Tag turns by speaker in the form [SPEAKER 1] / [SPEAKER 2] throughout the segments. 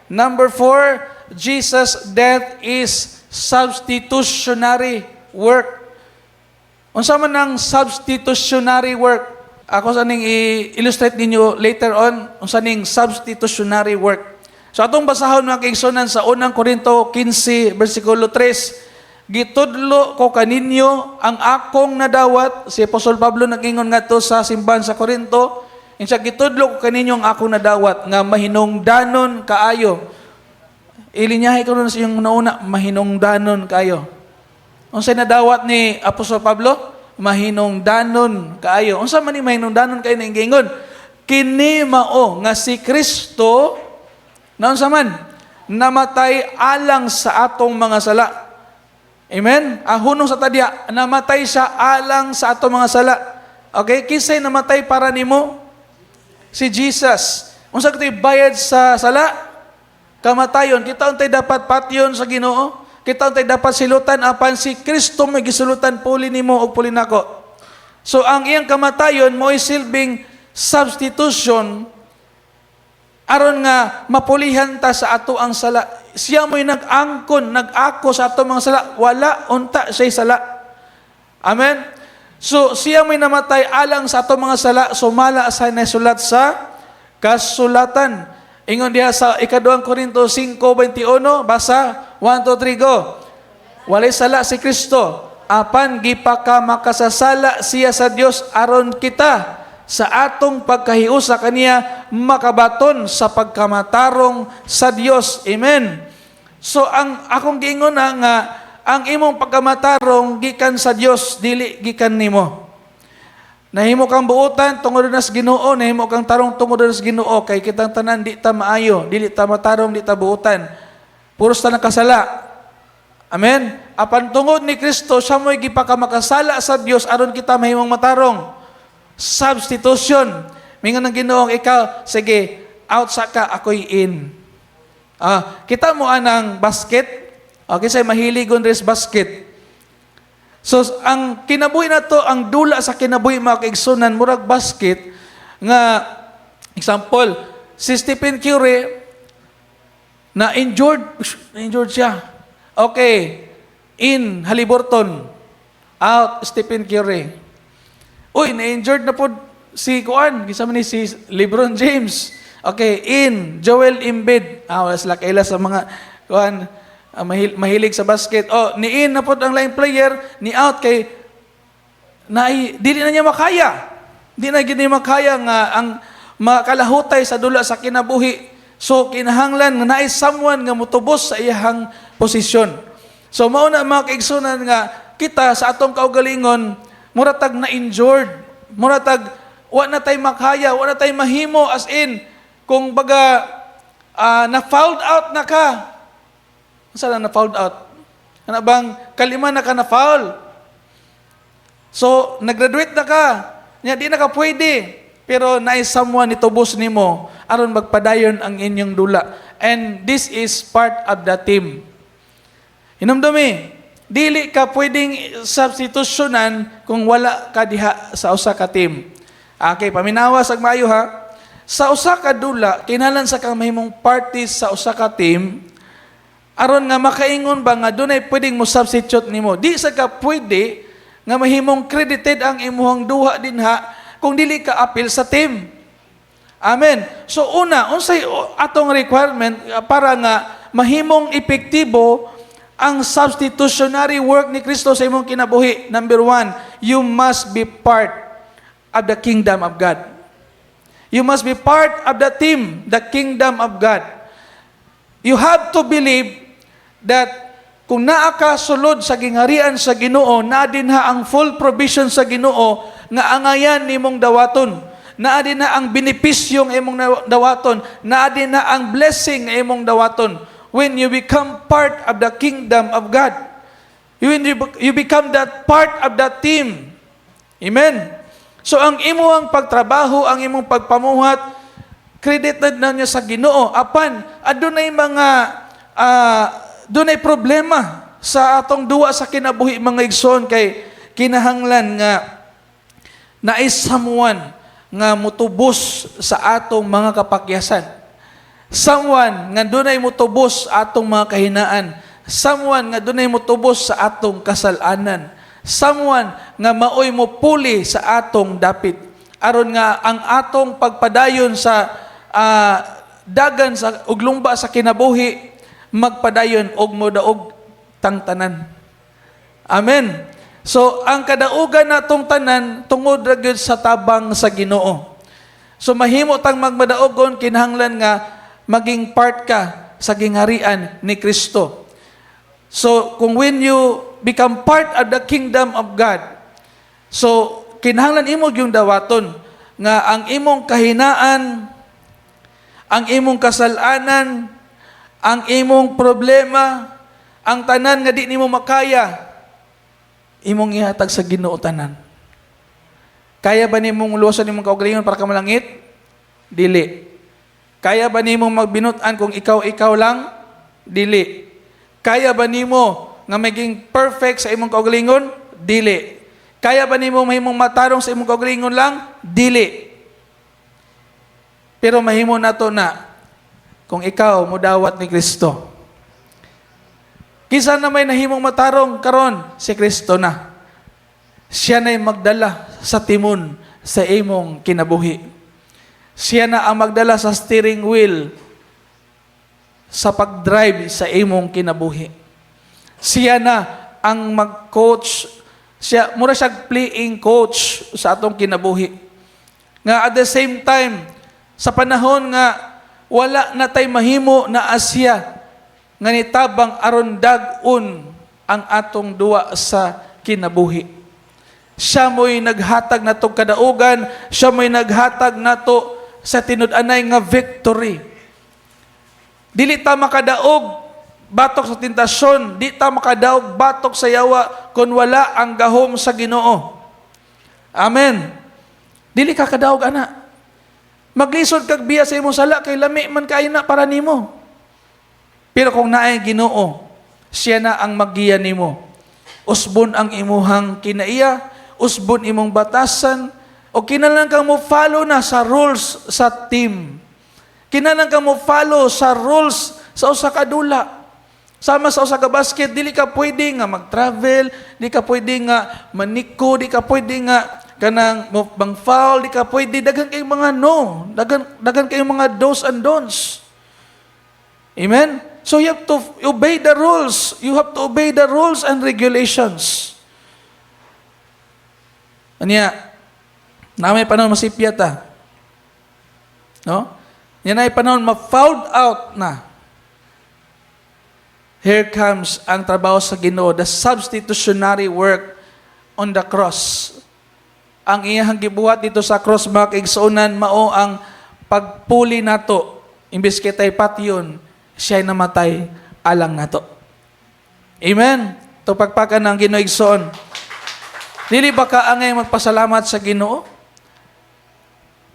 [SPEAKER 1] Number four, Jesus' death is substitutionary work. Unsa man ang substitutionary work? Ako sa ning i-illustrate ninyo later on unsa ning substitutionary work. So atong basahon, mga kaigsunan, sa Unang Korinto 15 bersikulo 3. "Gitudlo ko kaninyo ang akong nadawat." Si Apostol Pablo nag-ingon ngadto sa simbahan sa Korinto. Insa, "Gitudlo ko kaninyo ang akong nadawat nga mahinungdanon kaayo." Ilinyahe ko nun sa iyong nauna, mahinungdanon kaayo. Unsay nadawat ni Apostol Pablo? Mahinungdanon kaayo. Unsa man ni mahinungdanon kaayo na ingingon? "Kini mao nga si Kristo na unsa man namatay alang sa atong mga sala." Amen? Ang hunong sa tadya, namatay siya alang sa atong mga sala. Okay? Kinsay namatay para nimo? Si Jesus. Unsa kato'y bayad sa sala? Kamatayon. Kita untay dapat patyon sa Ginoo. Kita untay dapat silutan, apan si Kristo may gisulutan puli nimo ug puli nako. So ang iyang kamatayon mo'y silbing substitution aron nga mapulihan ta sa ato ang sala. Siya mo'y nag-angkon, nag-ako sa ato mga sala. Wala unta siya'y sala. Amen? So, siya mo'y namatay alang sa ato mga sala, sumala sa nasulat sa kasulatan. Ingon diha sa Ikaduhang Korinto 5:21, basa, 1, 2, 3, go. "Walay sala si Kristo, apan gipaka makasasala siya sa Dios aron kita sa atong pagkahiusa kaniya makabaton sa pagkamatarong sa Dios." Amen. So ang akong giingon na nga ang imong pagkamatarong gikan sa Dios, dili gikan nimo. Nahimo kang buutan tungod na sa Ginoo, nahimo kang tarong tungod na sa Ginoo, kay kitang tanan di ta maayo, dili ta matarong, di ta buutan. Puros ta nakasala. Amen. Apan tungod ni Kristo, siya mo'y gipakamakasala sa Dios aron kita mahimong matarong. Substitution. Mingon ng Ginoo, "Ikaw, sige, out sa ka, ako'y in." Ah, kita mo anang basket? Okay, say mahilig rin sa basket. So ang kinabuhi na to, ang dula sa kinabuhi, mga kaigsunan, murag basket nga example, si Stephen Curry na injured, na injured siya. Okay, in Haliburton, out Stephen Curry. Uy, na-injured na po si kuan, kinsa man ni si LeBron James. Okay, in Joel Embiid. Ah, wala sila kaila sa mga kuan, mahilig sa basket. Oh, ni in na po ang laing player, ni out kay na dili na niya makaya. Di na gid niya makaya nga ang makalahutay sa dula sa kinabuhi. So kinahanglan nga naay someone nga mutubos sa iyahang posisyon. So mao na, mga kaigsunan, nga kita sa atong kaugalingon muratag na injured, muratag wa na tay makaya, wa na tay mahimo, as in kung baga na fouled out na ka. Unsa na na fouled out? Ano bang kalima na ka na foul? So, nag-graduate na ka. Nya, di na ka pwede. Pero naay someone nitubos nimo aron magpadayon ang inyong dula. And this is part of the team. Hinumdumi, dili ka pwedeng substitutionan kung wala ka diha sa usa ka team. Okay, paminawa sa maayo ha. Sa usa ka dula, kinahanglan sa kang mahimong party sa usa ka team aron nga makaingon ba nga dunay pwedeng mo substitute nimo. Di sa ka pwede nga mahimong credited ang imuhang duha dinha kung dili ka apil sa team. Amen. So una, unsay atong requirement para nga mahimong epektibo ang substitutionary work ni Kristo sa imong kinabuhi? Number one, you must be part of the kingdom of God. You must be part of the team, the kingdom of God. You have to believe that kung naa ka sulod sa gingharian sa Ginoo, naa dinha ang full provision sa Ginoo nga angayan nimong dawaton. Naa dinha ang benepisyo nga imong dawaton. Naa dinha ang blessing nga imong dawaton when you become part of the kingdom of God. When you become that part of that team. Amen. So ang imong pagtrabaho, ang imong pagpamuhat, credited na niya sa Ginoo. Apan adunay mga dunay problema sa atong duwa sa kinabuhi, mga igsoon, kay kinahanglan nga naay someone nga mutubos sa atong mga kapakyasan. Someone nga dunay motubos atong mga kahinaan. Someone nga dunay motubos sa atong kasalanan. Someone nga maoy mopuli sa atong dapit. Aron nga ang atong pagpadayon sa dagan sa ug lumba sa kinabuhi magpadayon og modaog tang tanan. Amen. So ang kadaugan natong tanan tungod ra gyud sa tabang sa Ginoo. So mahimo tang magmadaogon, kinahanglan nga maging part ka sa gingharian ni Kristo. So kung when you become part of the kingdom of God, so kinahanglan imo yung dawaton nga ang imong kahinaan, ang imong kasalanan, ang imong problema, ang tanan nga di nimo makaya, imong ihatag sa Ginoo tanan. Kaya ba nimong luwasan imong kaugalingon para ka malangit? Dili. Kaya ba nimong magbinut-an kung ikaw-ikaw lang? Dili. Kaya ba nimo nga maging perfect sa imong kaugalingon? Dili. Kaya ba nimo mahimong matarong sa imong kaugalingon lang? Dili. Pero mahimo nato na kung ikaw mudawat ni Kristo. Kinsa na may nahimong matarong karon? Si Kristo na. Siya na'y magdala sa timon sa imong kinabuhi. Siya na ang magdala sa steering wheel sa pag-drive sa imong kinabuhi. Siya na ang mag-coach. Siya, mura siya playing coach sa atong kinabuhi. Nga at the same time, sa panahon nga wala na tay mahimo, naa siya nga nitabang aron dag-on ang atong duwa sa kinabuhi. Siya mo'y naghatag nato kadaugan, siya mo'y naghatag nato sa tinud-anay nga victory. Dili ta makadaog batok sa tentasyon, di ta makadaog batok sa yawa kung wala ang gahom sa Ginoo. Amen. Dili ka kadaog ana. Maglisod kag biya sa imong sala kay lami man kaayo na para nimo. Pero kung naay Ginoo, siya na ang maggiya nimo. Usbon ang imuhang kinaiya, usbon imong batasan, o kinahanglan kang mo follow na sa rules sa team. Kinahanglan kang mo follow sa rules sa usa ka dula. Sama sa usa ka basket, dili ka pwede nga mag-travel, di ka pwede nga maniko, di ka pwede nga kanang mo bang foul, di ka pwede, daghan kayong mga no, daghan kayong mga do's and don'ts. Amen? So you have to obey the rules. You have to obey the rules and regulations. Anya, na may panahon masipya ta. No? Yan ay panahon ma-fouled out na. Here comes ang trabaho sa Ginoo, the substitutionary work on the cross. Ang iyang gibuhat dito sa cross, mga kaigsuonan, mao ang pagpuli nato. Imbes kita'y patyon, siya'y namatay alang nato. Amen. To pagpakan ng Ginoo, igsoon. Dili ba ka angay magpasalamat sa Ginoo?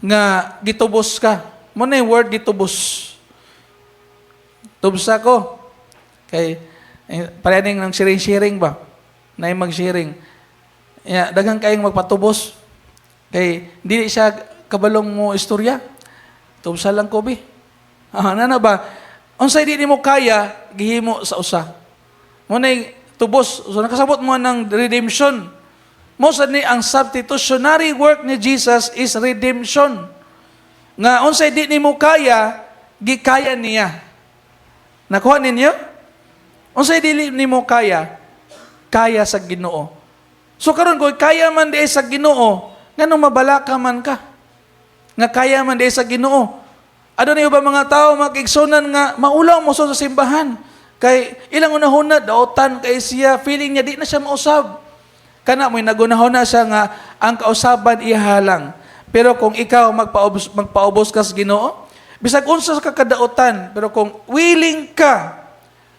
[SPEAKER 1] Nga gitubos ka. Mao na yung word gitubos. Tubsa ko. Kay pareha ng sharing-sharing ba? Na mag-sharing. Ya, daghan kayong magpatubos. Kay dili siya kabalong mo istorya. Tubsa lang ko bi. Ah, na ba? Unsay di nimo kaya, gihimo sa usa. Mao na tubos. So nakasabot mo ng redemption. Mao sad ni ang substitutionary work ni Jesus is redemption. Nga unsay di nimo kaya, gikaya niya. Nakuha ninyo? Unsay dili nimo kaya, kaya sa Ginoo. So karon kung kaya man di sa Ginoo, nganong mabalaka man ka? Nga kaya man di sa Ginoo. Aduna ba mga tao, mga kaigsuonan, nga maulaw mo sa simbahan? Kay ilang unahuna, daotan kay siya, feeling niya di na siya mausab. Kana mo'y nagunahuna siya nga ang kausaban ihalang. Pero kung ikaw magpaubos ka sa Ginoo, bisag unsa ka kadaotan, pero kung willing ka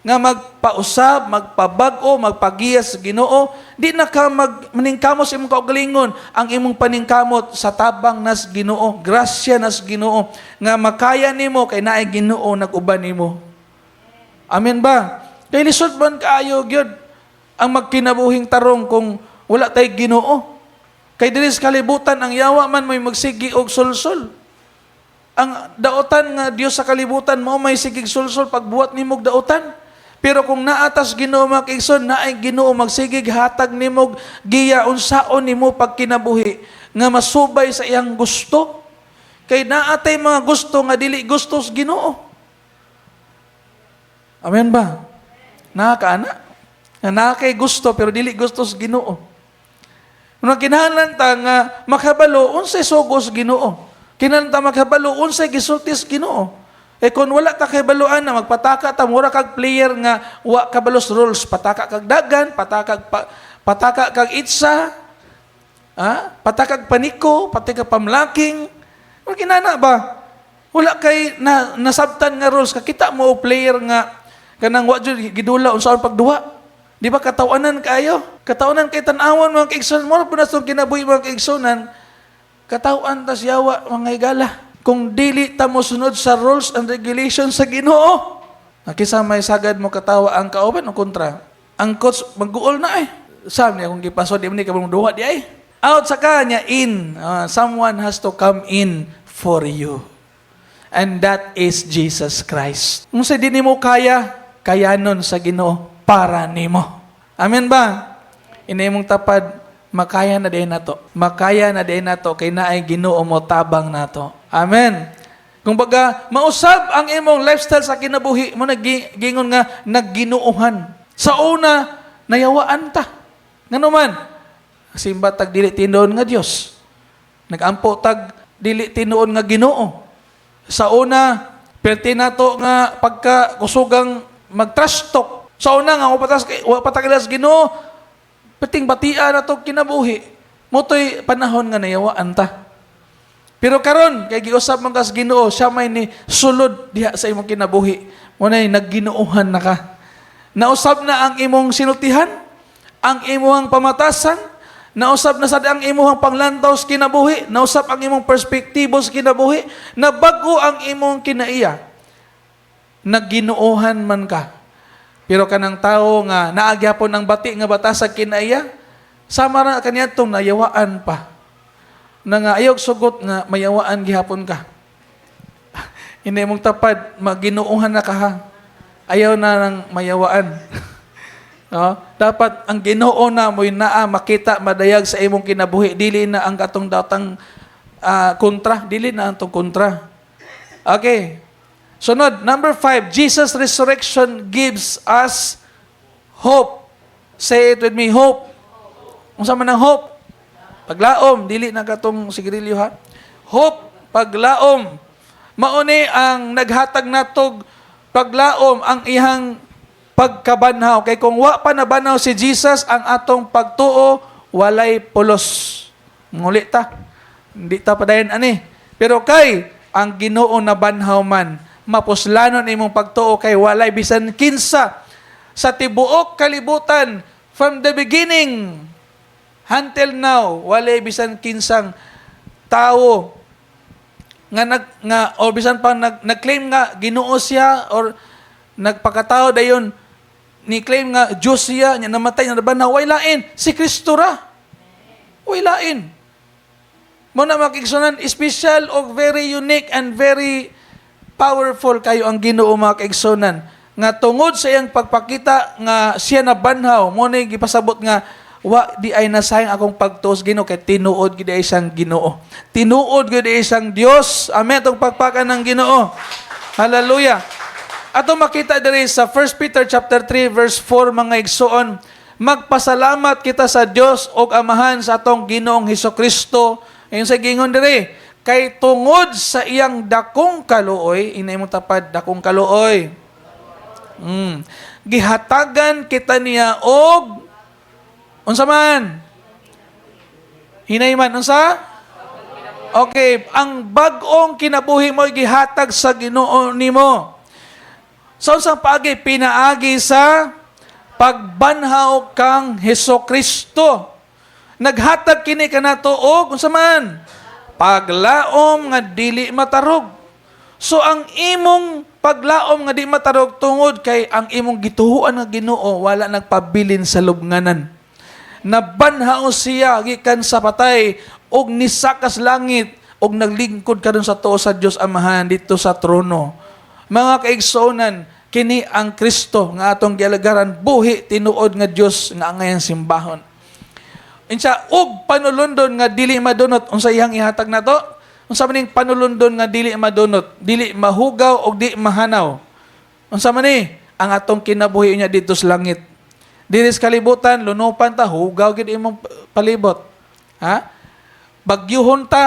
[SPEAKER 1] nga magpausab, magpabag-o, magpagiya sa Ginoo, di na ka mag maningkamot sa imong kaugalingon, ang imong paningkamot sa tabang nas Ginoo, grasya nas Ginoo, nga makaya nimo kay naay Ginoo nag-uban nimo. Amen ba? Kay lisod man kaayo gyud ang magkinabuhing tarong kung wala tay Ginoo. Kay diri sa kalibutan ang yawa man may magsigi og sulsol. Ang daotan nga Dios sa kalibutan mo may sigig sulsol pagbuhat nimog daotan. Pero kung naa tas Ginoo, mga kaigsoon, naay Ginoo magsigig hatag nimog giya unsaon nimo pagkinabuhi nga masubay sa iyang gusto. Kay naa tay mga gusto nga dili gusto sa Ginoo. Amen ba? Naa ka ana? Nga naa kay gusto pero dili gusto sa Ginoo. Muna kinahanglan ta nga makabalo unsay sugo sa Ginoo. Kinahanglan ta makabalo unsay gisulti sa Ginoo. Eh kung wala ta kahibaluan na magpataka ta, mura kag player nga wa kabalo sa rules, pataka kag dagan, pataka kag itsa, ha? Pataka kag paniko, pataka pamlaking. Wala kinana ba? Wala kay na nasabtan nga rules, kakita mo og player nga kanang wa jud gidula unsaon pagduwa. Di ba katawanan kayo? Katawanan kay tan-awon, mga kaigsoon mo po na kinabuhi, mga kaigsunan, katawan tas yawa, mga higala. Kung dili ta mo sunod sa rules and regulations sa Ginoo. Nakisa may sagad mo katawa ang kauban o kontra. Ang coach magguol na eh. Sabi niya kung gipaso di mo ni kabang duha di ay. Out sa kanya in. Someone has to come in for you. And that is Jesus Christ. Kung sa di nimo kaya, kayanon sa Ginoo para nimo. Amen ba? Ina imong tapad, makaya na din nato. Makaya na din nato kay naay Ginoo mo tabang nato. Amen. Kung baga, mausab ang imong lifestyle sa kinabuhi mo, gingon nga nagginuohan. Sa una, nayawaan ta. Ngano man, simba tag dili tinuod nga Dios. Nagampo tag dili tinuod nga Ginoo. Sa una, perti nato nga pagka kusugang mag-trash talk. Sa una nga wa pa ta kilala sa Ginoo, perting batia na to kinabuhi. Motoy panahon nga nayawaan ta. Pero karon kay giusab man ka sa Ginoo, siya may ni sulod diha sa imong kinabuhi. Mo nay nagginuohan na ka. Nausab na ang imong sinultihan, ang imong pamatasan, nausab na sad ang imong panglantaw sa kinabuhi, nausab ang imong perspektibo sa kinabuhi, nabag-o ang imong kinaiya. Nagginuohan man ka. Pero kanang tao nga naa gyapon ang bati nga batas sa kinaiya, sama ra kaniadtong nayawaan pa. Na nga ayaw sugot nga mayawaan gihapon ka. Hindi mong tapad, maginuohan na ka ha. Ayaw na ng mayawaan. No? Dapat ang Ginoo na mo'y naa makita madayag sa imong kinabuhi, dili na ang katong datang kontra, dili na ang tong kontra. Okay. Sunod, number 5, Jesus' resurrection gives us hope. Say it with me, hope. Unsa man ang hope? Paglaom, dili na katong sigarilyo ha. Hope, paglaom. Mauni ang naghatag natog paglaom, ang iyang pagkabanhaw. Kay kung wa pa nabanhaw si Jesus, ang atong pagtuo walay pulos. Nguli ta. Hindi ta padayon ani. Pero kay ang Ginoo nabanhaw man, mapuslanon imong pagtuo kay walay bisan kinsa sa tibuok kalibutan from the beginning until now, walay bisan kinsang tao nga nag nga or bisan pa nag-claim nga Ginoo siya or nagpakatao dayon ni claim nga Diyos siya nya namatay na nabanhaw, way lain, si Kristo ra, way lain. Mo na, mga kaigsunan, special og very unique and very powerful kayo ang Ginoo, mga kaigsunan, nga tungod sa iyang pagpakita nga siya nabanhaw mo na gipasabot nga wa di ay nasayang akong pagtuo sa Ginoo kay tinuod gid ay siyang Ginoo. Tinuod gid ay siyang Dios. Amen. Atong pagpakan ng Ginoo. Hallelujah. Ato makita diri sa 1 Peter chapter 3 verse 4, mga igsoon, magpasalamat kita sa Dios ug Amahan sa atong Ginoong Hesukristo. Ayon sa gingon diri, kay tungod sa iyang dakong kaluoy, inay mo tapad, dakong kaluoy. Gihatagan kita niya og unsa man? Hinay man unsa? Okay, ang bag-ong kinabuhi mo gihatag sa Ginoo nimo. Sa unsang paagi? Pinaagi sa pagbanhaw kang Heso Kristo. Naghatag kini kanato og unsa man? Paglaom nga dili matarog. So ang imong paglaom nga di matarog tungod kay ang imong gituhuan nga Ginoo wala nagpabilin sa lubnganan. Nabanhaw siya gikan sa patay og nisakas langit. Og naglingkod karon sa tuo sa Dios Amahan dito sa trono. Mga kaigsuonan, kini ang Kristo nga atong gialagaran, buhi tinuod nga Dios nga angayan simbahon. Insa og panulundon nga dili madunot, unsa iyang ihatag nato? Unsa man ning panulundon nga dili madunot, dili mahugaw og di mahanaw? Unsa man ni? Ang atong kinabuhi niya dito sa langit. Diri sa kalibutan, lunupan ta, hugaw gid imong palibot. Ha? Bagyuhon ta,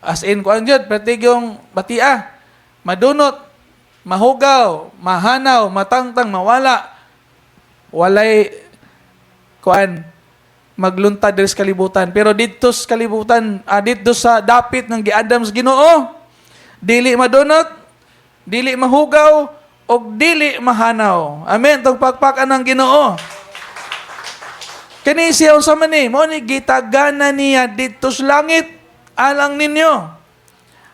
[SPEAKER 1] as in kuan jud, pertig yung batia. Madunot, mahugaw, mahanaw, matangtang, mawala. Walay kuan magluntad diri sa kalibutan. Pero didto sa kalibutan, didto sa dapit ng giandam sa Ginoo, dili madunot, dili mahugaw, og dili mahanaw. Amen. Tugpakpakan ng Ginoo. Kani siya, unsa man ni? Mao ni gitagana niya didto sa langit alang ninyo.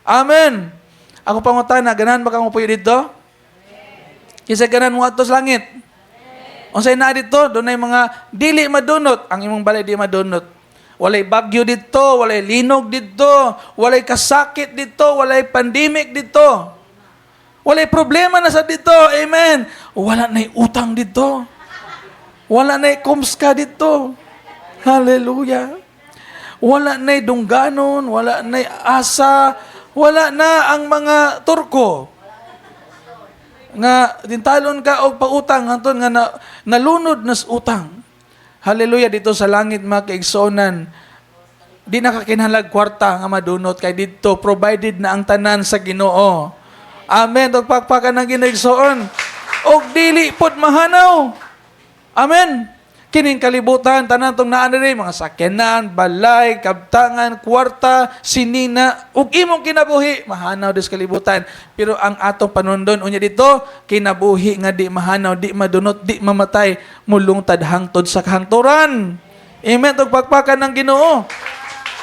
[SPEAKER 1] Amen. Ako pangutana, ganahan ba kang mupuyo didto? Kinsa ganahan mo adto sa langit? Unsay naa didto? Dunay mga dili madunot, ang imong balay di madunot. Walay bagyo didto, walay linog didto, walay kasakit didto, walay pandemic didto. Walay problema na sa didto. Amen. Wala na'y utang didto. Wala na'y kumska didto. Hallelujah. Wala na'y dungganon, wala na'y asa, wala na ang mga Turko nga dintalon ka og pautang hantod nga nalunod na sa utang. Hallelujah, didto sa langit, mga kaigsuonan, di na kakinahanglag kwarta nga madunot kay didto provided na ang tanan sa Ginoo. Amen. Tugpakpakan ng Ginoo, igsoon. Og dili pod mahanaw. Amen. Kining kalibutan, tanan tong naa diri, mga sakyanan, balay, kabtangan, kwarta, sinina, ug imong kinabuhi, mahanaw dis kalibutan. Pero ang atong panundon unya didto, kinabuhi nga di mahanaw, di madunot, di mamatay, mulungtad hangtod sa kahangturan. Amen. Tugpakpakan ng Ginoo.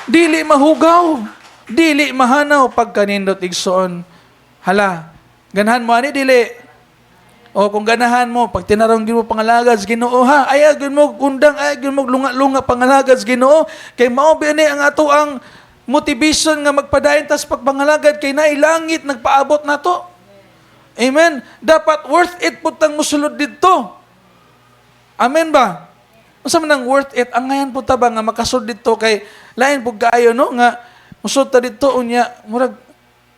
[SPEAKER 1] Dili mahugaw, dili mahanaw, pagkanindot, igsoon. Hala, ganahan mo ani, dili? O kung ganahan mo, pag tinarong gyud mo pangalagad sa Ginoo ha, ay gyud mo undang, ay gyud mo lunga-lunga pangalagad sa Ginoo kay mao ba ni ang ato ang motivation nga magpadayon tas pagpangalagad kay naay langit nagpaabot nato. Amen. Dapat worth it pud tang musulod didto. Amen ba? Unsa man ang worth it? Angayan pud ta ba nga makasud didto kay lain pud kaayo, no, nga musud ta didto unya murag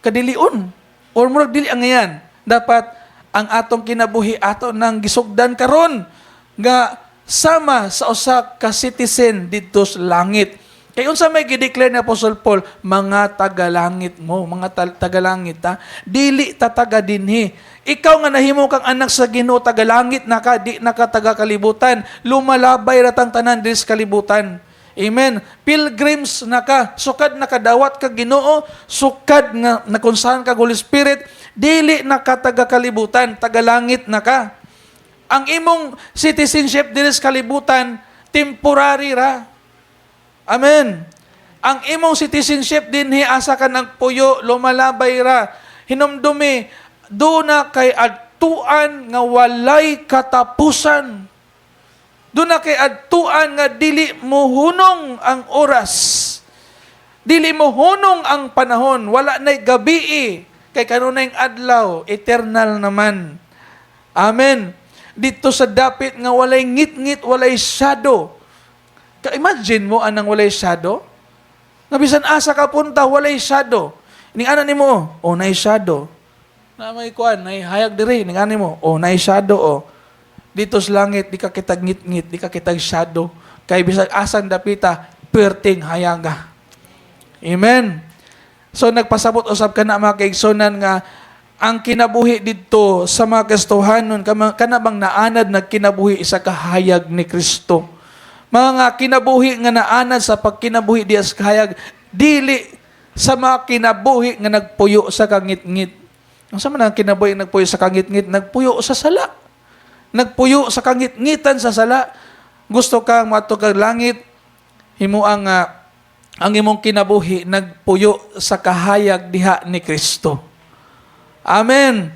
[SPEAKER 1] kadilion or murag dili angayan. Dapat ang atong kinabuhi ato nang gisugdan karon nga sama sa usa ka citizen didto sa langit. Kay unsa may gideclare ni Apostle Paul, mga tagalangit mo, mga tagalangit ha, dili ta taga dinhi. Ikaw nga nahimo kang anak sa Ginoo, tagalangit na ka, di na ka taga kalibutan. Lumalabay ra tang tanan diri sa kalibutan. Amen. Pilgrims na ka, sukad nakadawat ka Ginoo, sukad nga nakunsahan ka Holy Spirit, dili na ka taga kalibutan, tagalangit na ka. Ang imong citizenship diri sa kalibutan, temporary ra. Amen. Ang imong citizenship dinhi asa ka nagpuyo, lumalabay ra. Hinumdumi, duna kay adtuan nga walay katapusan. Duna kay adtuan nga dili mohunong ang oras. Dili mohunong ang panahon, wala na'y gabii kay kanunay adlaw, eternal naman. Amen. Didto sa dapit nga walay ngit-ngit, walay shadow. Ka-imagine mo anang walay shadow? Nga bisan asa ka punta, walay shadow. Ning ana nimo, oh, naay shadow. Na may kuan, nay hayag diri, ning ana nimo, oh, naay shadow oh. Didto sa langit, di ka kitag ngit-ngit, di ka kitag shadow. Kay bisag asang dapita, perting hayaga. Amen. So nagpasabot usab kana, mga kaigsunan, nga ang kinabuhi didto sa mga Kristohanon kana bang naanad nagkinabuhi sa kahayag ni Kristo. Mga kinabuhi nga naanad sa pagkinabuhi diya sa kahayag, dili sa mga kinabuhi nga nagpuyo sa kangitngit. Unsa man ang kinabuhi nagpuyo sa kangitngit? Nagpuyo sa sala. Nagpuyo sa kangitngitan sa sala. Gusto kang moadto kag langit, himo ang imong kinabuhi nagpuyo sa kahayag diha ni Kristo. Amen.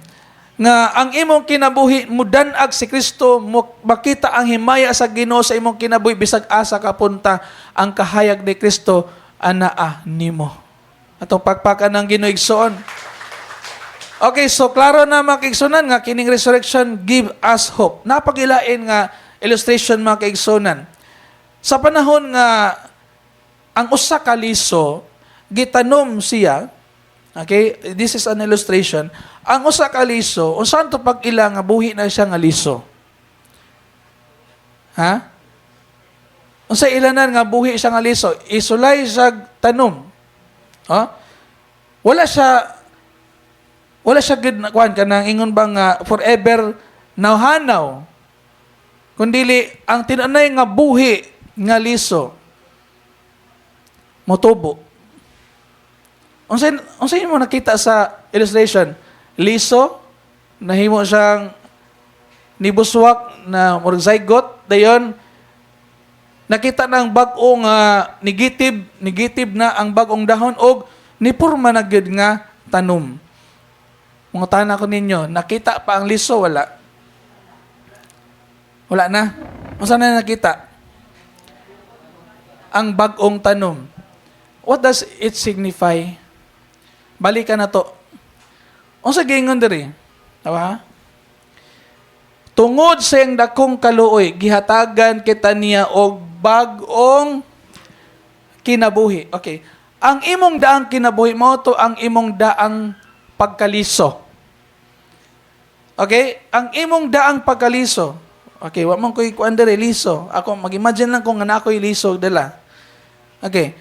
[SPEAKER 1] Nga ang imong kinabuhi mudan-ag si Kristo, mo makita ang himaya sa Ginoo sa imong kinabuhi bisag asa ka punta, ang kahayag ni Kristo. anaa nimo. Atong pakpakan ang Ginoo, igsoon. Okay, so klaro na, mga kaigsunan, nga kining resurrection give us hope. Napagilain nga illustration, mga kaigsunan. Sa panahon nga ang usa ka liso gitanom siya, okay, this is an illustration. Ang usa ka liso, unsa to pag-ila nga buhi na siya nga liso? Ha? Unsa ilanan nga buhi siya nga liso? Isulay siya tanom. Ha? Wala siya gid na kuan kanang ingon ba nga forever nawhanaw. Kundili ang tinanay nga buhi nga liso motubo. Unsay mo nakita sa illustration? Liso nahimo siyang nibuswak na murag zygote, dayon nakita na ang bag-o nga negative, negative na ang bag-ong dahon og nipurma na gyud nga tanom. Mangutana ko ninyo, nakita pa ang liso, wala? Wala na. Unsa na nakita? Ang bag-ong tanom. What does it signify? Balikan na to. Unsa giingon diri? Tawa? Tungod sa iyang dakong kaluoy, gihatagan kita niya og bag-ong kinabuhi. Okay. Ang imong daang kinabuhi mao to ang imong daang pagkaliso. Okay? Ang imong daang pagkaliso. Okay, wa man ko'y kuan diri liso. Ako mag-imagine lang kung nga na ako'y liso dala. Okay.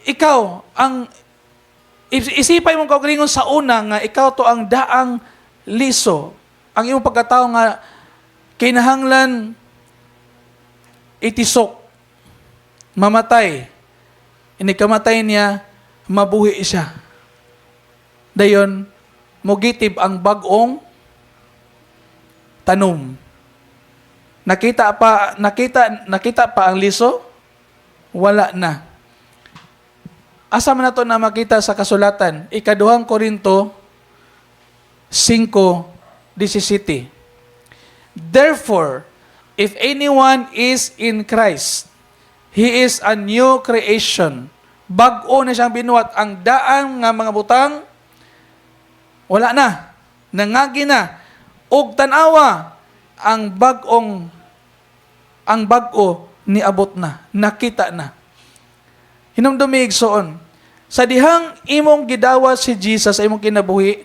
[SPEAKER 1] Ikaw ang isipay mong kaugalingon sa una nga ikaw to ang daang liso. Ang imong pagkatao nga kinahanglan itisok, mamatay. Inikamatay niya, mabuhi siya. Dayon, mugitib ang bag-ong tanom. Nakita pa ang liso? Wala na. Asa man nato na makita sa kasulatan? Ikaduhang Korinto 5:17. "Therefore, if anyone is in Christ, he is a new creation." Bag-o na siyang binuhat. Ang daan nga mga butang, wala na. Nangagi na. Og tanawa, ang bag-o niabot na, nakita na. Hinumdumi, igsoon, sa dihang imong gidawat si Jesus sa imong kinabuhi,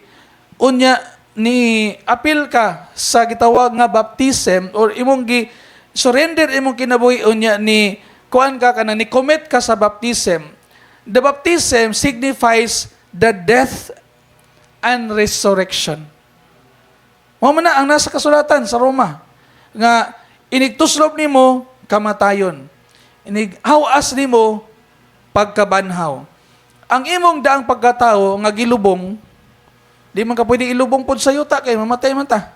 [SPEAKER 1] unya ni apil ka sa gitawag nga baptism or imong gi surrender imong kinabuhi, unya ni kuan ka kana ni commit ka sa baptism. The baptism signifies the death and resurrection. Mao man na ang nasa kasulatan sa Roma nga inigtuslob nimo kamatayon. Inig hawas nimo pagkabanhaw. Ang imong daang pagkatao nga gilubong, di man ka pwede ilubong pod sa yuta kay mamatay man ta.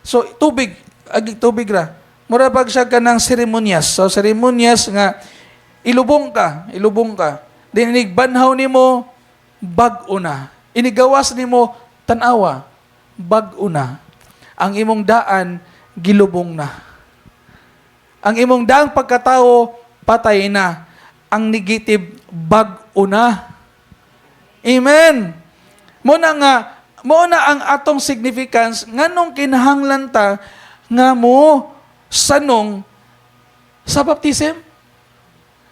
[SPEAKER 1] So tubig, agi tubig ra. Mura pag siya ka ng seremonyas. So seremonyas nga ilubong ka, ilubong ka. Then inig banhaw nimo, bag-o na. Inigawas nimo, tan-awa, bag-o na. Ang imong daan gilubong na. Ang imong daang pagkatao patay na. Ang negative, bag-o na. Amen. Mo na ang atong significance nganong kinahanglan ta nga mo sanong sa baptism.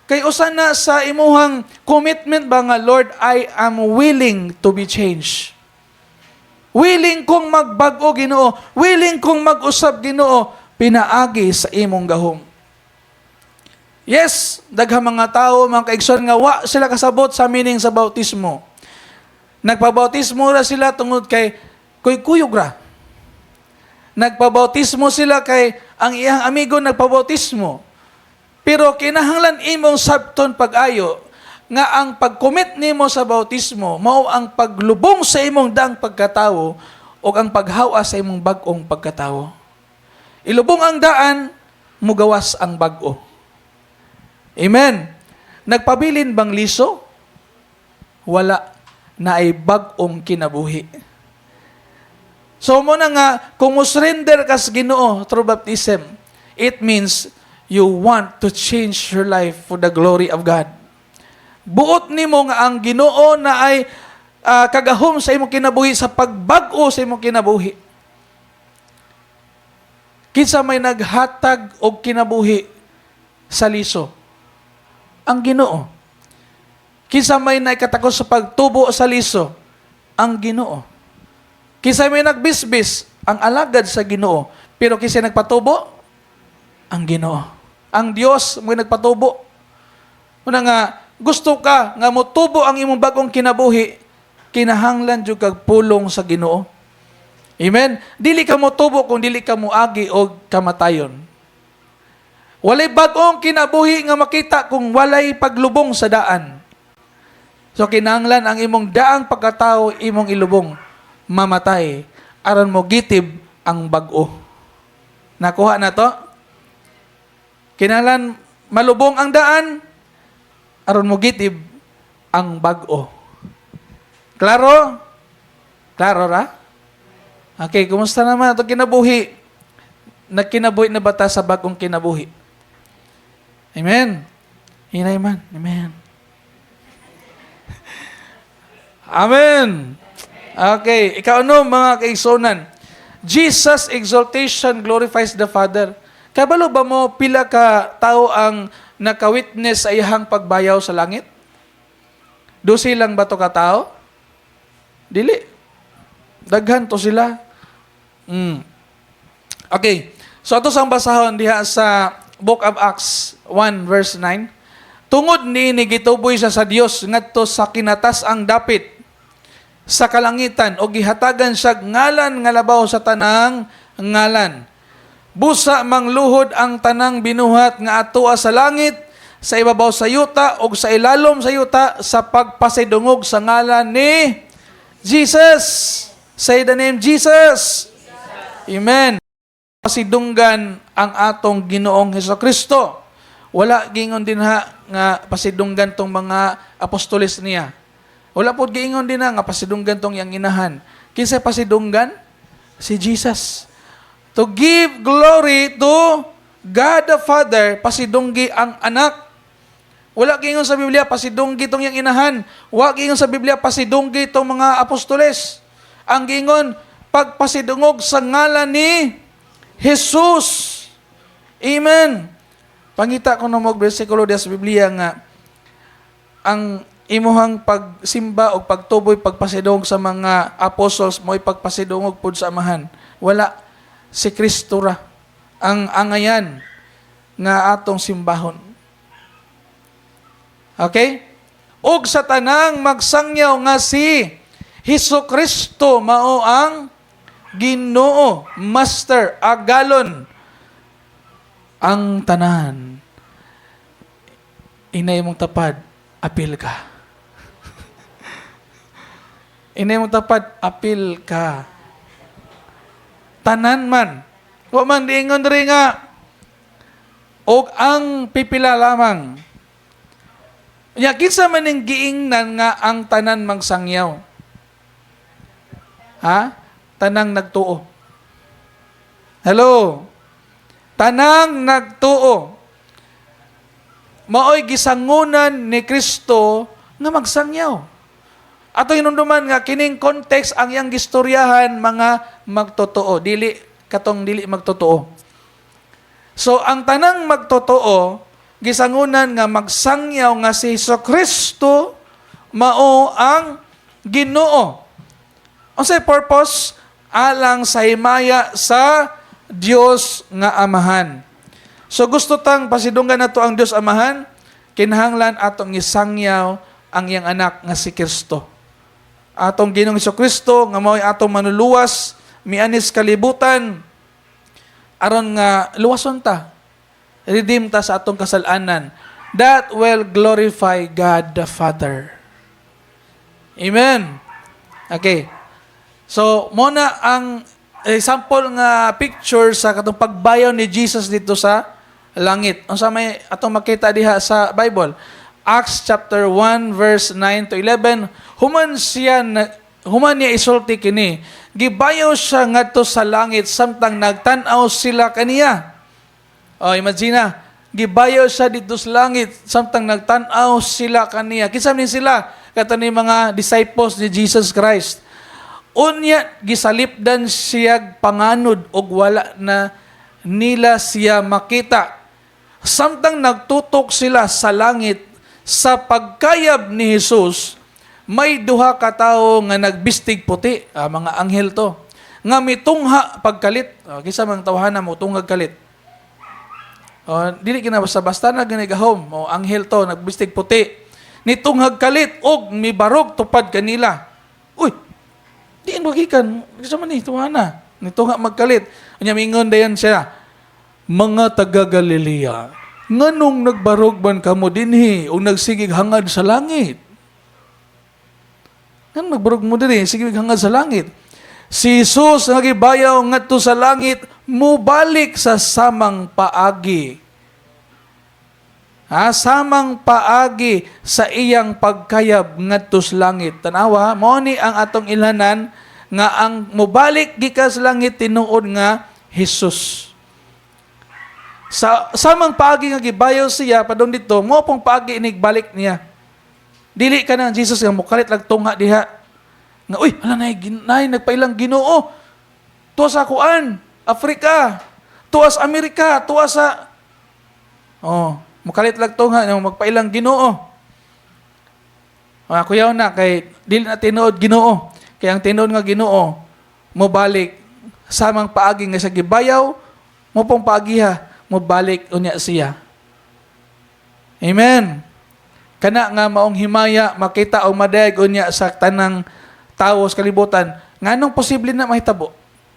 [SPEAKER 1] Kay usa na sa imuhang commitment ba nga, "Lord, I am willing to be changed. Willing kong magbag-o, Ginoo. Willing kong mag-usab, Ginoo, pinaagi sa imong gahom." Yes, daghang mga tao, mga kaigsoon, nga wa sila kasabot sa meaning sa bautismo. Nagpabautismo ra sila tungod kay kuy kuyog ra. Nagpabautismo sila kay ang iyang amigo nagpabautismo. Pero kinahanglan imong sabton pag-ayo nga ang pag-commit nimo sa bautismo mao ang paglubong sa imong daang pagkatawo o ang paghawa sa imong bag-ong pagkatawo. Ilubong ang daan, mugawas ang bag-o. Amen. Nagpabilin bang liso? Wala na ay bag-ong kinabuhi. So mo na nga, kung mo surrender ka sa Ginoo through baptism, it means you want to change your life for the glory of God. Buot nimo nga ang Ginoo naay kagahom sa imong kinabuhi sa pagbag-o sa imong kinabuhi. Kinsa may naghatag og kinabuhi sa liso? Ang Ginoo. Kinsa may naikatakos sa pagtubo sa liso? Ang Ginoo. Kinsa may nagbisbis? Ang alagad sa Ginoo. Pero kinsa nagpatubo? Ang Ginoo. Ang Dios mo nagpatubo. Una nga, gusto ka nga motubo ang imong bagong kinabuhi, kinahanglan jud kag pulong sa Ginoo. Amen. Dili ka motubo kung dili ka moagi og kamatayon. Walay bag-ong kinabuhi nga makita kung walay paglubong sa daan. So kinahanglan ang imong daang pagkatao imong ilubong, mamatay aron mo gitib ang bag-o. Nakuha na to? Kinahanglan malubong ang daan aron mo gitib ang bag-o. Klaro? Klaro ra? Okay, kumusta naman ito kinabuhi? Nagkinabuhi na ba ta sa bagong kinabuhi? Amen. Hinay man. Amen. Amen. Okay, ikaw ano, mga kaigsuonan? Jesus' exaltation glorifies the Father. Kabalo ba mo pila ka tao ang naka-witness sa iyang pagbayaw sa langit? 12 lang ba to ka tao? Dili. Daghan to sila. Okay. So ato sang basahon diha sa Book of Acts 1 verse 9. Tungod niini gituboy siya sa Dios ngadto sa kinatas-ang dapit sa kalangitan o gihatagan siya ngalan nga labaw sa tanang ngalan. Busa mangluhod ang tanang binuhat nga atoa sa langit, sa ibabaw sa yuta ug sa ilalom sa yuta sa pagpasidungog sa ngalan ni Jesus. Say the name Jesus. Amen. Pasidunggan ang atong Ginoong Hesus Kristo. Wala giingon dinha nga pasidunggan tong mga apostoles niya. Wala pod giingon dinha nga pasidunggan tong iyang inahan. Kinsa pasidunggan? Si Jesus. To give glory to God the Father, pasidunggi ang anak. Wala giingon sa Biblia pasidunggi tong iyang inahan. Wala giingon sa Biblia pasidunggi tong mga apostoles. Ang giingon, pagpasidungog sa ngalan ni Jesus. Amen. Pangita ko na mo bersikulo diya sa Biblia nga ang imuhang pagsimba o pagtuboy, pagpasidungog sa mga apostles mo'y pagpasidungog pud sa Amahan. Wala, si Kristo ra ang angayan nga atong simbahon. Okay? Og sa tanang magsangyaw nga si Hesus Kristo mao ang Ginoo, Master, Agalon, ang tanan. Inay mong tapad, apil ka. Inay mong tapad, apil ka. Tanan man. Wa man diingon diri nga og ang pipila lamang. Nya kinsa man ning giingnan nga ang tanan magsangyaw? Ha? Tanang nagtuo. Hello? Tanang nagtuo. Maoy gisangunan ni Kristo nga magsangyaw. Ato hinumduman nga kining context ang iyang gistoryahan mga magtotoo, dili katong dili magtotoo. So ang tanang magtotoo gisangunan nga magsangyaw nga si Hesus Kristo mao ang Ginoo. Unsay purpose? Alang sa himaya sa Dios nga Amahan. So gusto tang pasidunggan nato ang Dios Amahan, kinahanglan atong isangyaw ang iyang anak nga si Kristo. Atong Ginoong Kristo nga mao'y atong manuluwas mianis kalibutan aron nga luwason ta. Redeem ta sa atong kasalanan. That will glorify God the Father. Amen. Okay. So, mao na ang example nga picture sa katong pagbayaw ni Jesus dito sa langit. Unsa may atong makita diha sa Bible? Acts chapter 1 verse 9 to 11, human niya isulti kini, gibayaw siya ngadto sa langit samtang nagtan-aw sila kaniya. Oh, imagine na. Gibayaw siya didto sa langit samtang nagtan-aw sila kaniya. Kinsa man sila? Kato ni mga disciples ni Jesus Christ. Unya gisalipdan siya panganod og wala na nila siya makita. Samtang nagtutok sila sa langit sa pagkayab ni Jesus, may duha ka tawo nga nagbistig puti, mga anghel to, nga mitungha pagkalit. Kinsa mang tawhana mo tunghag kalit? Oh, dili kina basta-basta na gani gahom. O anghel to, nagbistig puti. Nitunghag kalit og mibarog tupad kanila. Uy, diin ba gikan? Kinsa man ni tawhana? Nitungha magkalit. Unya mingon dayon siya, "Mga taga Galilea, nganong nagbarog man kamo dinhi ug nagsigig hangad sa langit? Nganong nagbarog mo dinhi, sige hangad sa langit? Si Jesus nga gibayaw ngadto sa langit mubalik sa samang paagi." Ha, samang paagi sa iyang pagkayab ngadto sa langit. Tanawa, mao ni ang atong ilhanan nga ang mubalik gikan sa langit tinuod nga Jesus. Sa samang paagi nga gibayaw siya padung didto, mao pong paagi inigbalik niya. Dili ka nang Jesus nga mukalit lang tungha diha. Nga uy, hala nay nagpailang Ginoo. Tuwa sa kuan, Afrika, tuwa sa Amerika, tuwa sa. Oh, mukalit lang tungha nga magpailang Ginoo. Mga kuyaw na kay dili na tinuod Ginoo. Kay ang tinuod nga Ginoo mobalik samang paagi nga sa gibayaw, mao pong paagiha mobalik unya siya. Amen. Kana nga maong himaya makita o madayag unya sa tanang tawo sa kalibutan, nganong posible na mahitabo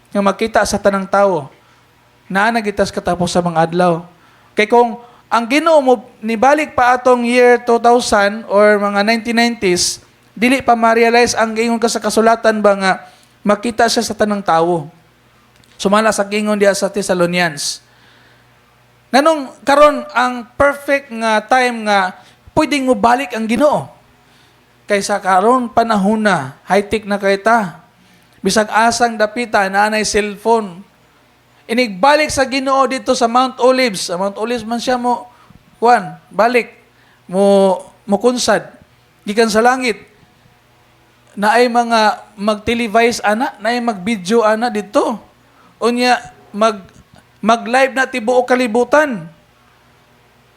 [SPEAKER 1] nga makita sa tanang tawo? Naa na gyud tas katapos sa mga adlaw. Kay kung ang Ginoo mo nibalik pa atong year 2000 or mga 1990s, dili pa ma-realize ang giingon ka sa kasulatan ba nga makita siya sa tanang tawo. Sumala sa giingon diha sa Thessalonians. Nganong karon ang perfect nga time nga pwedeng mo balik ang Ginoo? Kaysa karon panahon na, high-tech na kay ta. Bisag asang dapita, naanay cellphone. Inigbalik sa Ginoo didto sa Mount Olives. Sa Mount Olives man siya mo kuan, balik mo mo kunsad gikan sa langit. Naay mga mag-televise ana, naay mag-video ana didto. Unya mag mag-live na tibuok kalibutan.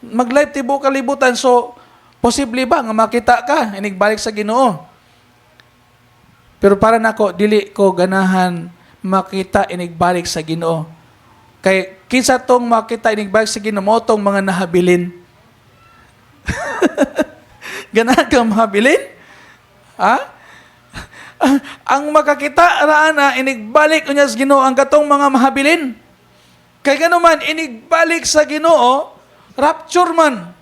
[SPEAKER 1] Mag-live tibuok kalibutan. So posible ba nga makita ka inigbalik sa Ginoo? Pero para nako, dili ko ganahan makita inigbalik sa Ginoo. Kay kinsa tong makita inigbalik sa Ginoo, mao tong mga nahabilin. Ganahan ka mahabilin? Ha? Ang makakita ra ana inigbalik unya sa Ginoo ang katong mga mahabilin. Kay ganuman inigbalik sa Ginoo, rapture man.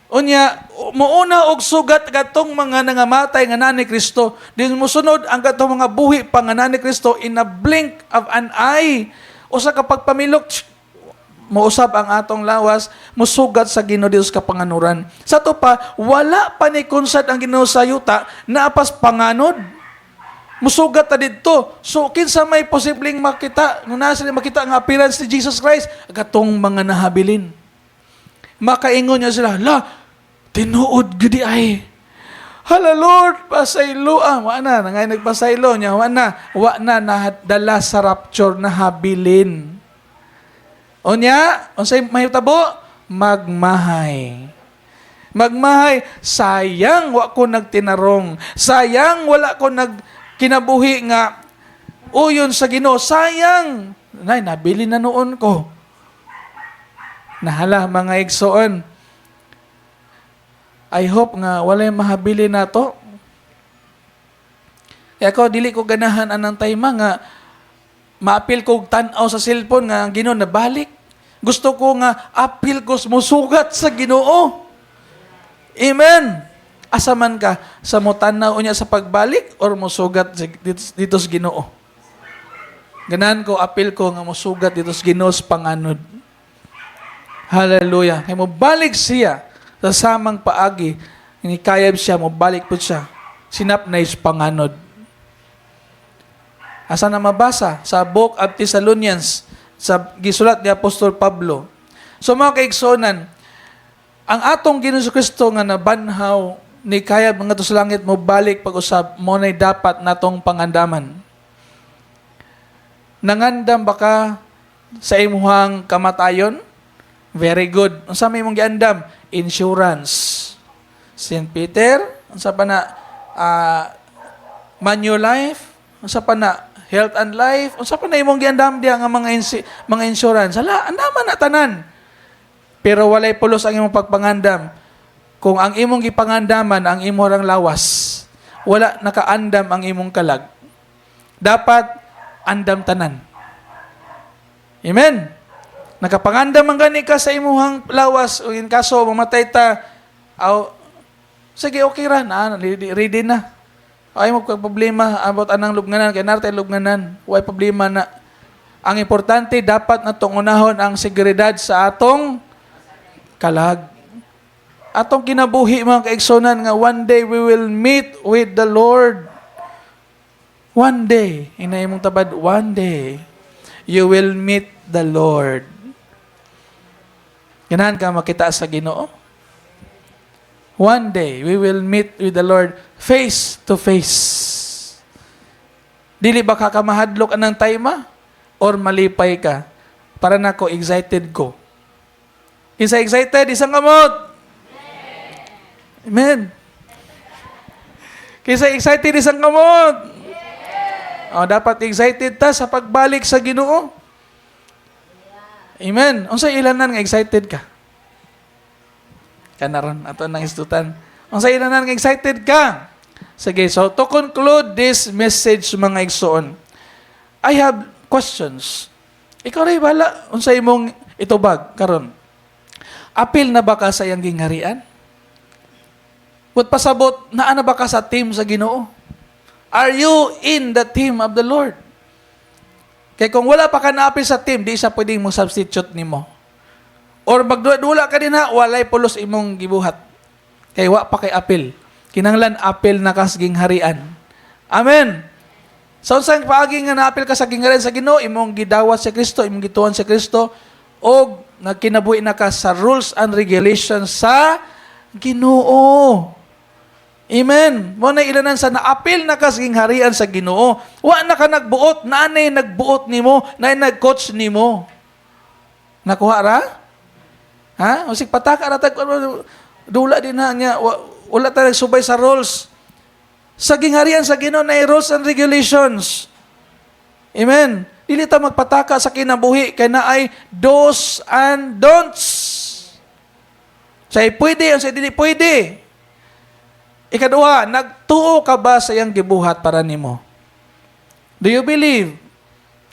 [SPEAKER 1] Unya, muuna og sugat katong mga nangamatay nga naa ni Kristo. Din musunod ang katong mga buhi pa nga naa ni Kristo in a blink of an eye. Usa ka pagpamilok, tsk, muusab ang atong lawas, musugat sa Ginoo didto sa kapanganuran. Sa ato pa, wala pa ni kunsad ang Ginoo sa yuta, naa pas panganod. Musugat ta didto. So, kinsa may posibleng makita, nung nasa makita ang appearance ni Jesus Christ, katong mga nahabilin. Makaingon niya sila, "La, tinuod gudi ay. Hala Lord, pasaylo ah." Wa na, nangay nagpasaylo niya, wa na, wa na nadala sa rapture, nahabilin. Unya, unsay mahitabo? Magmahay. Magmahay, sayang wa ko nagtinarong. Sayang wala ko nagkinabuhi nga uyon sa Ginoo. Sayang. Nay, nabili na noon ko. Nahala, mga igsoon. I hope nga walay mahabili nato. Kaya ako, dili ko ganahan anang time nga maapil ko og tan-aw sa cellphone nga ang Ginoo nabalik. Gusto ko nga apil ko musugat sa Ginoo. Amen. Asa man ka sa motanaw niya sa pagbalik or musugat didto sa Ginoo? Ganahan ko, apil ko nga musugat didto sa Ginoo sa panganod. Hallelujah. Kay mo balik siya sa samang paagi, nikayab siya, mo balik po siya. Sinap na is panganod. Asa na mabasa? Sa Book of Thessalonians, sa gisulat ni Apostol Pablo. So mga kaigsuonan, ang atong Ginoong Kristo nga nabanhaw ni kaya mga sa langit, mo balik pag-usab, mao nay dapat natong pangandaman. Nangandam ba ka sa imuhang kamatayon? Very good. Unsa may imong giandam? Insurance. St. Peter, unsa pa na, Manulife, unsa pa na, Health and Life, unsa pa na imong giandam diya nga mga insurance? Hala, andaman na tanan. Pero walay pulos ang imong pagpangandam kung ang imong gipangandaman ang imong lawas, wala nakaandam ang imong kalag. Dapat andam tanan. Amen. Nakapangandam man gani ka sa imuhang lawas o in kaso mamatay ta, aw, sige, okay ra na, ready, ready na. Ay mo problema about anang lubnganan kay naa tay lubnganan, way problema na. Ang importante, dapat natong unahon ang seguridad sa atong kalag. Atong kinabuhi, mga kaigsuonan, nga one day we will meet with the Lord. One day, ingna imong tabad, one day, you will meet the Lord. Ganahan ka makita sa Ginoo? One day, we will meet with the Lord face to face. Dili ba ka kamahadlok anang time or malipay ka? Para nako, excited ko. Kinsa excited, isang kamot. Amen. Kinsa excited, isang kamot. Oh, dapat excited ta sa pagbalik sa Ginoo. Amen. Unsa ilanan nga excited ka? Kanaron ato nang istutan. Unsa ilanan nga excited ka? Sige, so to conclude this message, mga igsoon, I have questions. Ikaw rin bala, unsa imong itubag karon? Apil na ba ka sa iyang gingharian? But pasabot, naa na ba ka sa team sa Ginoo? Are you in the team of the Lord? Kay kung wala pa ka naapil sa team, di siya pwedeng mo substitute nimo. Or magdula ka din ha, walay pulos imong gibuhat. Kay wa pa kay apil. Kinanglan apil na kas gingharian. Amen. Sa unsang paagi nga naapil ka sa gingharian sa Ginoo? Imong gidawat si Kristo, imong gituon si Kristo, og nagkinabuhi na ka sa rules and regulations sa Ginoo. Amen. Mao na ilanan sa naapil na ka sa gingharian sa Ginoo. Wa na ka nagbuot, naanay nagbuot nimo, naay nag-coach nimo. Nakuha ra? Ha? Usig pataka ra tag dula din na niya, wala ta nagsubay sa rules. Sa gingharian sa Ginoo na rules and regulations. Amen. Dili ta magpataka sa kinabuhi kay naay do's and don'ts. Say pwede, ang say dili pwede. Ikaduha, nagtuo ka ba sa iyang gibuhat para nimo? Do you believe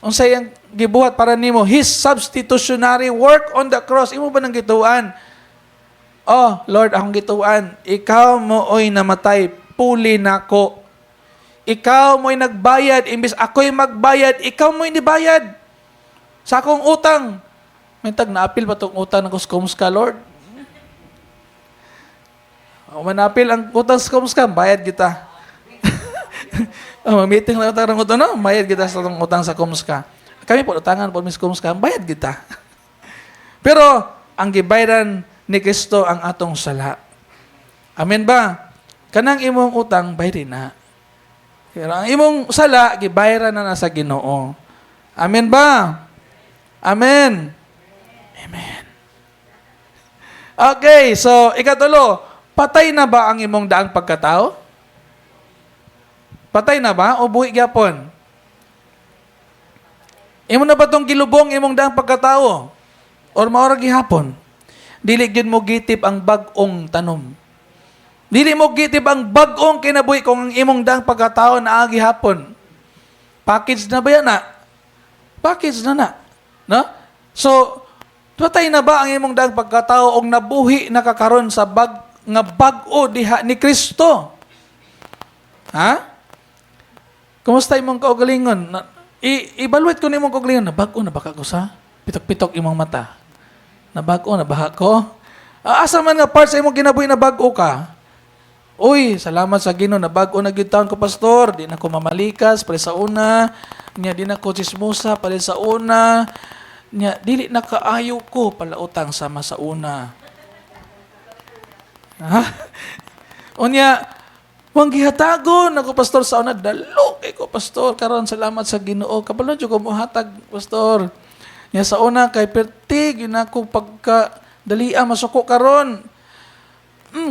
[SPEAKER 1] unsa iyang gibuhat para nimo? His substitutionary work on the cross. Imo ba nang gituan? "Oh, Lord, akong gituan. Ikaw mo oy namatay, puli nako. Ikaw mo'y nagbayad, imbis ako'y magbayad, ikaw mo'y nibayad sa akong utang." May tag naapil ba tong utang ng ka, Lord? O manapil ang utang sa Kumska, bayad kita. Oh, meeting lang utang ng utang, no? Bayad kita sa atong utang sa Kumska. Kami po, utangan po Miss Kumska, bayad kita. Pero, ang gibayaran ni Kristo ang atong sala. Amen ba? Kanang imong utang, bayad na. Pero ang imong sala, gibayaran na na sa Ginoo. Amen ba? Amen. Amen. Okay, so ikatulo, patay na ba ang imong daang pagkatao? Patay na ba o buhi gyapon? Imo na ba tong gilubong imong daang pagkatao? Or mao ra gihapon? Dili gyud mo gitip ang bag-ong tanom. Dili mo gitip ang bag-ong kinabuhi kung ang imong daang pagkatao naa gihapon. Package na ba yan na? Package na na. No? So, patay na ba ang imong daang pagkatao og nabuhi na ka karon sa bag nga bag-o diha ni Kristo? Ha? Kumusta imong kaugalingon? Na, i-evaluate ko nimong kaugalingon, nabag-o na ba ko sa pitok-pitok imong mata? Nabag-o na ba ko? Ah, asa man nga part sa imong kinabuhi na bag-o ka? "Uy, salamat sa Ginoo, nabag-o na gyud taon ko, pastor. Di na ko mamalikas, pare sa una. Nya di na ko chismosa, pare sa una. Nya dili na kaayo ko palautang sama sa una. Ha? Unya, wang gihatagon ako, pastor, sa una dalo kay ko, pastor. Karon, salamat sa Ginoo, kabalo jud ko mohatag, pastor. Nya sa una kay perti ginako pagka dalia masuko. Karon,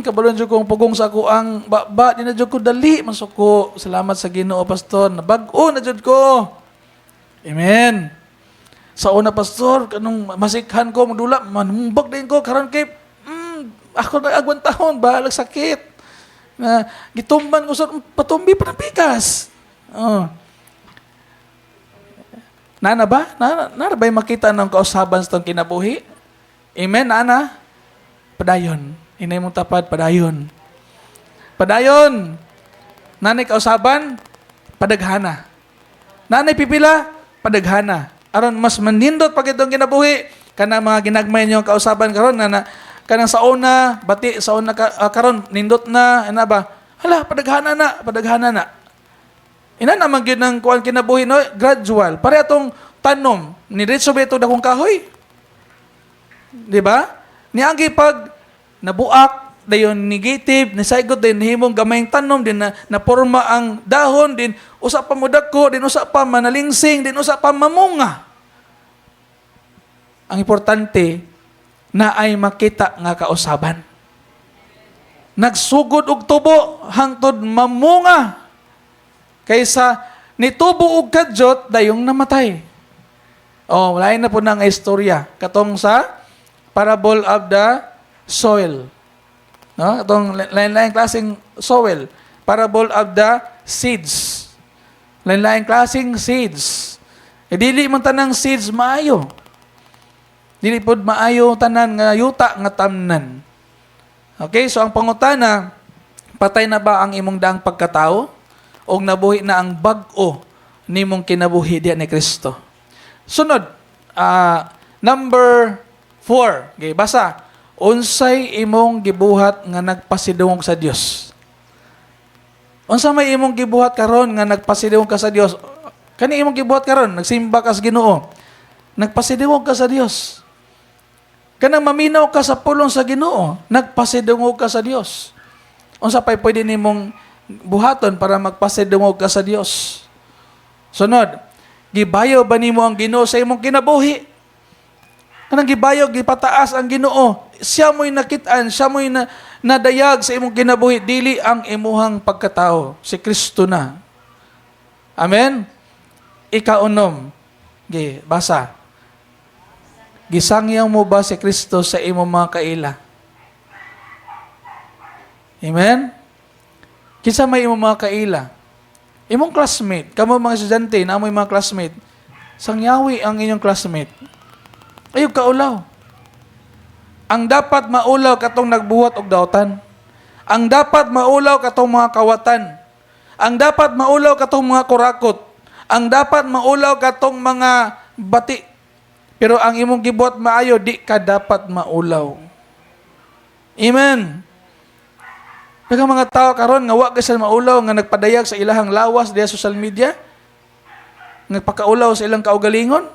[SPEAKER 1] kabalo jud kong pugong sa ako ang baba, di na jud ko dali masuko. Salamat sa Ginoo, pastor, nabag-o na jud ko. Amen. Sa una, pastor, kanong masikhan ko magdula, manumbag din ko. Karon kay ako na agwantahon, bahalag sakit. Na gitumban ko sa patumbi pa ng pikas. Oh. Nana ba? Nana, nana ba makita ng kausaban sa itong kinabuhi? Amen, nana? Padayon. Inay mong tapad, padayon. Padayon. Nanay kausaban, padaghana. Nanay pipila, padaghana. Aron mas manindot pag itong kinabuhi, kana mga ginagmay niyo ang kausaban karon na, na kanang sa una, bati sa una ka, karon nindot na, ana ba? Hala, padaghana na, padaghana na. Ina naman gyud ng kuan kinabuhi, no, gradual. Pare atong tanom, ni diretso ba ito dakong kahoy? Di ba? Niagi pag nabuak, dayon negative, nisaygot, dayon nahimong gamayng tanom, din na naporma ang dahon, din usa pa modako, din usa pa manalingsing, din usa pa mamunga. Ang importante na ay makita nga kausaban. Nagsugod og tubo hangtod mamunga kaysa nitubo og kadyot dayong namatay. Oh, lain na po ng istorya katong sa parable of the soil. No? Katong lain-lain klaseng soil. Parable of the seeds. Lain-lain klaseng seeds. E dili man tanang seeds maayo. Dili pod maayo tanan nga yuta nga tamnan. Okay, so ang pangutana, patay na ba ang imong daang pagkatao o nabuhi na ang bag-o nimong kinabuhi diya ni Kristo? Sunod, number 4. Okay, basa. Unsay imong gibuhat nga nagpasidungog sa Dios? Unsa may imong gibuhat karon nga nagpasidungog ka sa Dios? Kani imong gibuhat karon, nagsimba ka sa Ginoo. Nagpasidungog ka sa Dios. Kanang maminaw ka sa pulong sa Ginoo, nagpasidungog ka sa Dios. Unsa pay pwede nimong buhaton para magpasidungog ka sa Dios? Sunod, gibayo ba nimo ang Ginoo sa imong kinabuhi? Kanang gibayo, gipataas ang Ginoo. Siya mo'y nakit-an, siya mo'y nadayag sa imong kinabuhi, dili ang imuhang pagkatao. Si Kristo na. Amen? Ikaunom. Gi, basa. Gisangyaw mo ba si Kristo sa imong mga kaila? Amen? Kinsa may imong mga kaila? Imong classmate, kamo mga estudyante, naamoy mga classmate, sangyawi ang inyong classmate. Ayaw kaulaw. Ang dapat maulaw katong nagbuhat og dautan. Ang dapat maulaw katong mga kawatan. Ang dapat maulaw katong mga kurakot. Ang dapat maulaw katong mga bati. Pero ang imong gibuhat maayo, di ka dapat maulaw. Amen. Daghang mga tao karon nga wa kay sila maulaw nga nagpadayag sa ilahang lawas diya social media. Nagpakaulaw sa ilang kaugalingon.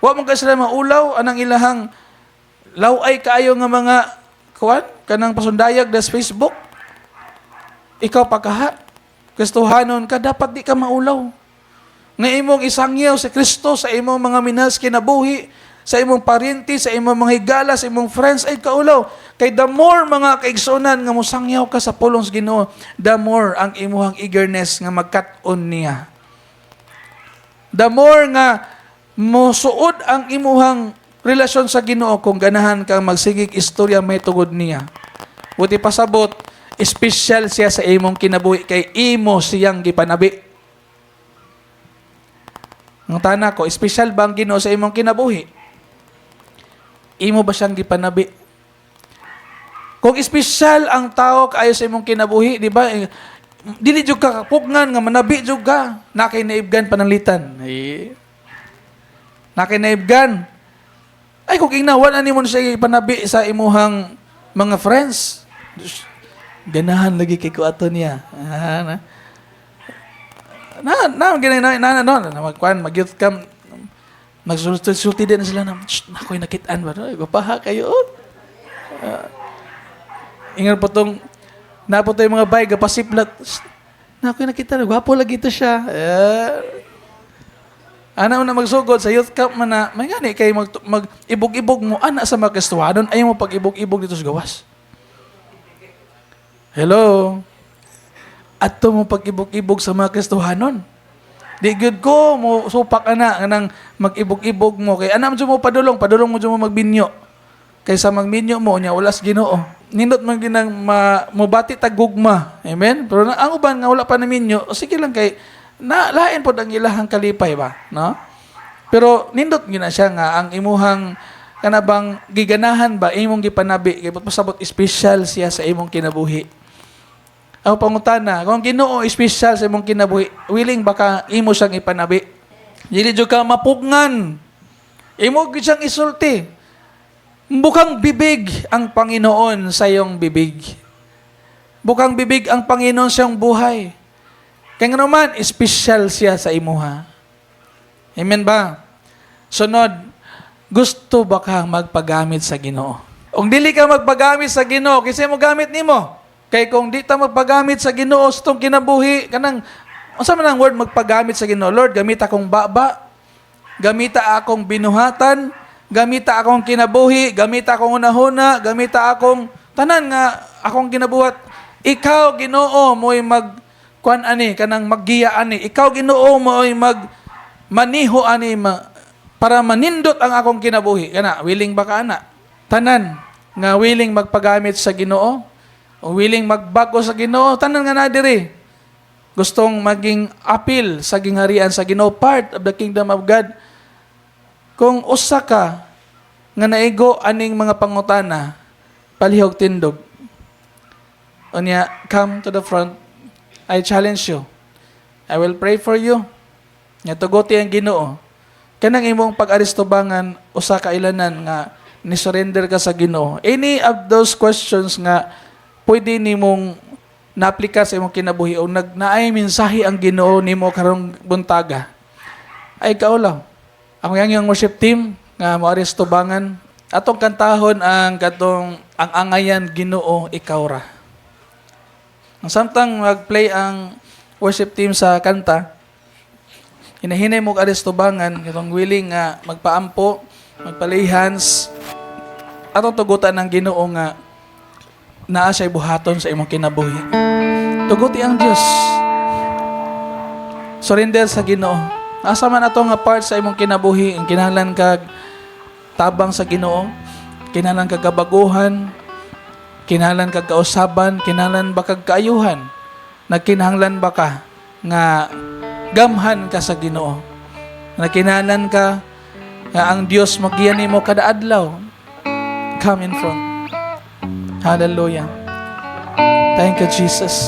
[SPEAKER 1] Wa man kay sila maulaw anang ilahang laway kaayo nga mga kuan kanang pasundayag des Facebook. Ikaw pagkaha Kristohanon ka, dapat di ka maulaw. Nga imong isangyaw si Kristo sa imong mga minahal sa kinabuhi, sa imong paryente, sa imong mga higala, sa imong friends, ay kaulaw. Kay the more, mga kaigsunan, nga mosangyaw ka sa pulong sa Ginoo, the more ang imuhang eagerness nga magkat-on niya. The more nga mosuod ang imuhang relasyon sa Ginoo kung ganahan kang magsigig istorya may tugod niya. Buti pasabot, espesyal siya sa imong kinabuhi kay imo siyang gipanabi. Ang tana ko, espesyal ba ang Ginoo sa imong kinabuhi? Imo ba siyang gipanabi? Kung espesyal ang tao kaayo sa imong kinabuhi, di ba? Eh, dili jud ka kapugngan nga manabi jud ka. Nakay naibgan pananglitan. Eh. Nakay naibgan. Ay, kung ingna, wala nimo siya ipanabi sa imuhang mga friends. Ganahan lagi kay ko ato niya. Ah, na. Na na gani na na na na magkuan, mag youth camp. Magsulti-sulti din sila na, "Shh, ako'y nakitaan ba? Ay, gwapaha kayo." Oh. Ingon po tong, napo to yung mga bay, gapasiplat. "Shh, na ako'y nakita, gwapo lagi to siya." Eh, ana mo na magsugod sa youth camp man na, may gani kay mag ibog-ibog mo, ana sa mga Kristohanon, ayaw mo pag-ibog-ibog dito sa gawas. Hello? Ato mo pag-ibog-ibog sa mga Kristohanon. Di gyud ko mo supak ana nang mag-ibog-ibog mo kay ana mo padulong, padulong mo jud mo magbinyo. Kaysa magminyo mo nya wala sa Ginoo. Nindot man ginang mobati tag gugma. Amen. Pero na, ang uban nga wala pa naminyo, sige lang kay na lain pod ang ilahang kalipay ba, no? Pero nindot gyud na siya nga ang imuhang kana bang giganahan ba imong gipanabi kay pasabot espesyal siya sa imong kinabuhi. Ang pangutana, kung ang Ginoo espesyal sa imong kinabuhi, willing ba ka imo siyang ipanabi? Dili jud ka mapugngan. Imo gyud siyang isulti. Bukang bibig ang Panginoon sa iyong bibig. Bukang bibig ang Panginoon sa iyong buhay. Kaya nga naman, espesyal siya sa imuha. Amen ba? Sunod, gusto ba kang magpagamit sa Ginoo? Kung dili ka magpagamit sa Ginoo, kinsa mo gamit nimo? Kay kung di ta magpagamit sa Ginoo sa itong kinabuhi, kanang unsa man ang word magpagamit sa Ginoo? Lord, gamit akong baba, gamita akong binuhatan, gamita akong kinabuhi, gamita akong hunahuna, gamita akong tanan nga akong ginabuhat. Ikaw, Ginoo, mo'y mag kuan ani kanang maggiya ani. Ikaw, Ginoo, mo'y mag maniho ani para manindot ang akong kinabuhi. Kana, willing ba ka ana? Tanan nga willing magpagamit sa Ginoo o willing magbago sa Ginoo, tanan nga na diri. Gustong maging apil sa gingharian sa Ginoo, part of the kingdom of God. Kung usa ka nga naigo aning mga pangutana, palihog tindog. Unya, come to the front. I challenge you. I will pray for you. Nga tuguti ang Ginoo. Kanang imong pag-aristobangan usa ka ilanan nga ni surrender ka sa Ginoo. Any of those questions nga pwede nimong naaplika sa imong kinabuhi o nag naay mensahe ang Ginoo nimo karong buntaga. Ay kaulaw. Ako yang yung worship team nga mo aristobangan atong kantahon ang katong "Ang Angayan Ginoo Ikaw Ra." Ang samtang mag-play ang worship team sa kanta, hinahinay mo aristobangan katong willing nga magpaampo, magpa-lay hands, atong tugutan ng Ginoo nga naa siya'y buhaton sa imong kinabuhi. Tuguti ang Dios. Surrender sa Ginoo. Asa man ato nga part sa imong kinabuhi, ang kinahanglan kag tabang sa Ginoo, kinahanglan kag kabaguhan, kinahanglan kag kausaban, kinahanglan ba kag kaayuhan, nagkinahanglan ba ka nga gamhan ka sa Ginoo? Nagkinahanglan ka nga ang Dios magiya nimo kada adlaw. Come in front. Hallelujah. Thank you, Jesus.